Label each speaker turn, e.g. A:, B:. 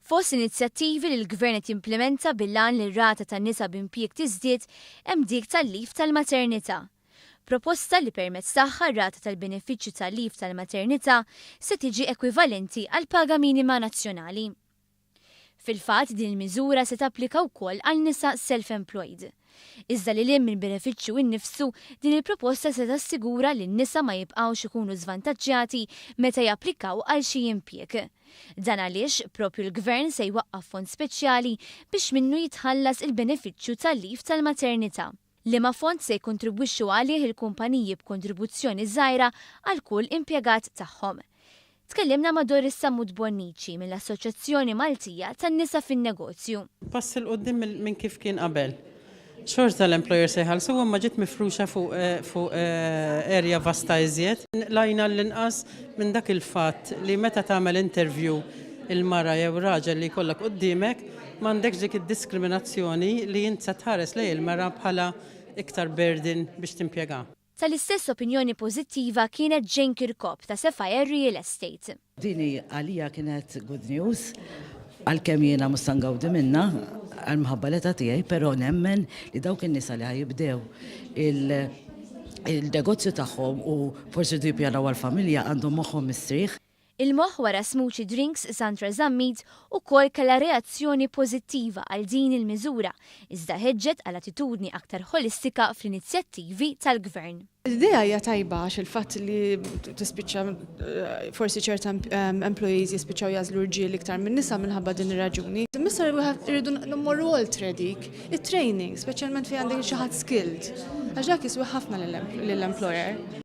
A: Fost inizjattivi li l-Gvern qed jimplimenta bil-għan li r-rata tan-nisa b'impjieg tiżdied hemm dik tal-leave tal-maternità. Proposta li permezz tagħha r-rata tal-benefiċċju tal-leave tal-maternità se tiġi ekwivalenti għall-paga minima nazzjonali. Fil-fatt din il-miżura se tapplika wkoll għal nisa self-employed. Iżda lil hinn mill-benefiċċju innifsu, din il-proposta se tassigura li n-nisa ma jibqgħux ikunu żvantaġġjati meta japplikaw għal xi impjieg. Dan għaliex propju l-Gvern se jwaqqaf fond speċjali biex minnu jitħallas il-benefiċċju tal-leave tal-maternità. Liema fond se jikkontribwixxu għalih il-kumpaniji b'kontribuzzjoni żgħira għal kull impjegat tagħhom. Tkellimna ma' Doris Sammut Bonnici mill-Assoċjazzjoni Maltija tan-Nisa fin-Negozju.
B: Pass 'il quddiem minn kif kien qabel. Xorta l-employer se jħallsu imma ġiet mifruxa fuq fuq area vasta iżjed. Qlajna l-inqas minn dak il-fatt li meta tagħmel interview il-mara jew raġel li jkollok quddiemek m'għandekx dik id-diskriminazzjoni li int se tħares lejn il-mara bħala iktar burden biex timpjega.
A: Tal-istess opinjoni pożittiva kienet Jane Kirkop ta' Sapphire Real Estate.
C: Din hi għalija kienet good news, għalkemm jiena mhux se ngawdi minnha għal minħabba l-età tiegħi, però nemmen li dawk in-nisa li ħa jibdew il-negozju tagħhom u forsi jridu jippjanaw għall-familja għandhom moħħhom mistrieħ.
A: Il-moħħ wara Smoochie Drinks, Sandra Zammit, ukoll kellha reazzjoni pożittiva għal din il-miżura, iżda ħeġġet għal attitudni aktar ħolistika fl-inizjattivi tal-Gvern.
D: L-idea hija tajba għax il-fatt li tispiċċa forsi ċerta employees jispiċċaw jagħżlu rġiel iktar minn nisa minħabba din ir-raġuni. Imma issa rridu mmorru oltre dik, it-training, speċjalment fejn għandek xi ħadd skilled, għax dak jiswa ħafna lill-employer.